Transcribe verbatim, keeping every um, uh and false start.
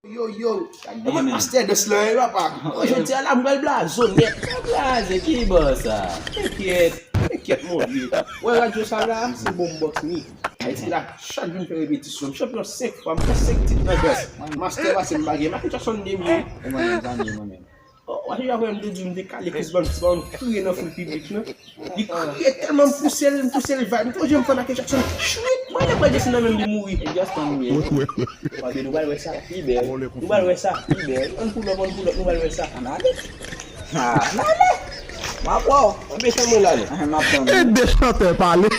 Yo, yo, gade mwen mastè dans lan, wi, papa. Mwen, jodi a la, m pral blaze w nèt. Mwen blaze, ki bò sa? Enkyèt, enkyèt, mon Dieu. Wè radyo sa la, se bon box ni. Ayiti la, chak jou m fè repetisyon. M chanpyon senk fwa, m fè senk tit nan dans. Mastè pase m pa gen. Michael Jackson de mil. E mwen menm, sa m ye mwen menm. Oh, wè, jodi a, m te di, m te kale Chris Brown, Chris Brown kriye nan foul piblik lan. Li kriye tèlman m pouse l, m pouse l, va, m konje m fè Michael Jackson. Chwit, mwen lè pral desann nan men m, li mouri. E Justin mouri. Mwen menm. Papi, nou pral wè sa pi bèl. Nou pral wè sa pi bèl. Ann pull up, ann pull up, nou pral wè sa. Ann ale. Ah, ann ale. M ap wè w. Ann mechan mwen la, non. Ah, m ap tann. E de chantè pale.